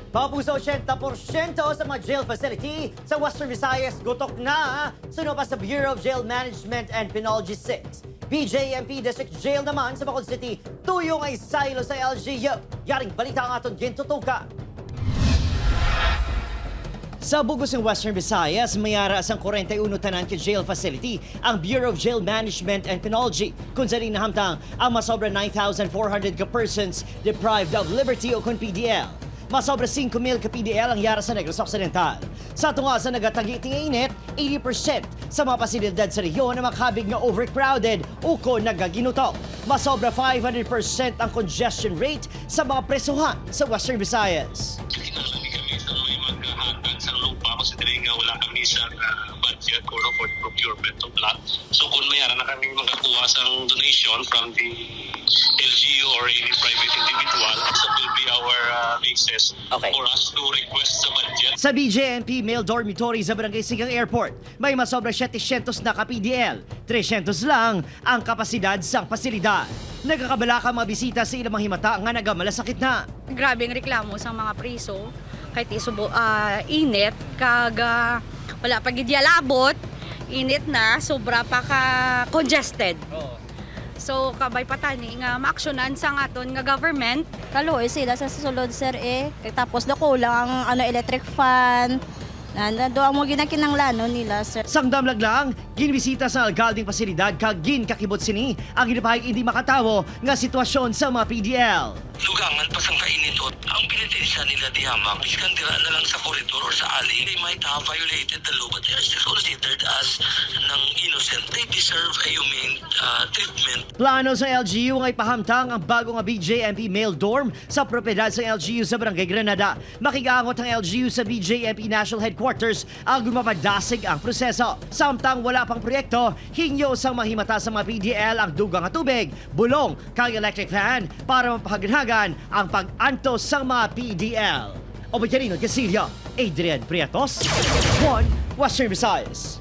Mga 80% sa mga jail facility sa Western Visayas gutok na, suno pa sa Bureau of Jail Management and Penology 6. BJMP District Jail naman sa Bacolod City, tuyong ay silo sa LGU. Yaring balita ang aton gintutuka. Sa bugos ng Western Visayas, mayara sang 41 tanan ka jail facility ang Bureau of Jail Management and Penology, kung saan nahamtang ang masobra 9,400 ka persons deprived of liberty o kon PDL. Masobra 5,000 ka PDL ang yara sa Negros Occidental. Sa tunga sa nagatagi init, 80% sa mga pasilidad sa rehiyon na makabig nga overcrowded o kon nagaginutok. Masobra 500% ang congestion rate sa mga presuhan sa Western Visayas. Kinahanglan kami sa may maghatag sa lupa considering nga wala kami sa budget or for procurement of lot. So kung mayara na kami makakuha sa donation from the LGU or any private individual, that will be our basis for us to request sa budget. Sa BJMP male dormitory sa Barangay Sigang Airport, may masobra 700 na ka-PDL. 300 lang ang kapasidad sang pasilidad. Nagakabala ka mga bisita sa ilang mga himata nga nagamalasakit na. Grabe ang reklamo sa mga priso kahit isubo init kag wala pa gid labot, init na, sobra pa ka congested. So kabay patani nga maaksyonan sa aton nga government. Kaluoy sila sa sulod, sir, eh. Kay tapos dako lang ang ano, electric fan. Nando ang mga ginakinanglano nila, sir. Sangdamlag lang, ginbisita sa alkalding pasilidad kag ginkakibot sini ang ginapahig hindi makatawo nga sitwasyon sa mga PDL. Dugangan pa sang kainitot. Ang pinitensya nila dihamak, biskan dira na lang sa koridor or sa alley, they might have violated the law, but they are still considered as ng innocent. They deserve a humane treatment. Plano sa LGU nga ipahamtang ang bagong BJMP male dorm sa propiedad sa LGU sa Barangay Granada. Makigangot ang LGU sa BJMP National Headquarters ang gumapadasig ang proseso. Samtang wala pang proyekto, hingyo sang mahimata sa mga PDL ang dugang nga tubig, bulong, kag electric fan para mapahaganhagan ang pag-antos sang mga PDL. Obayarino Casillo, Adrian Prietos, 1 Western Visayas.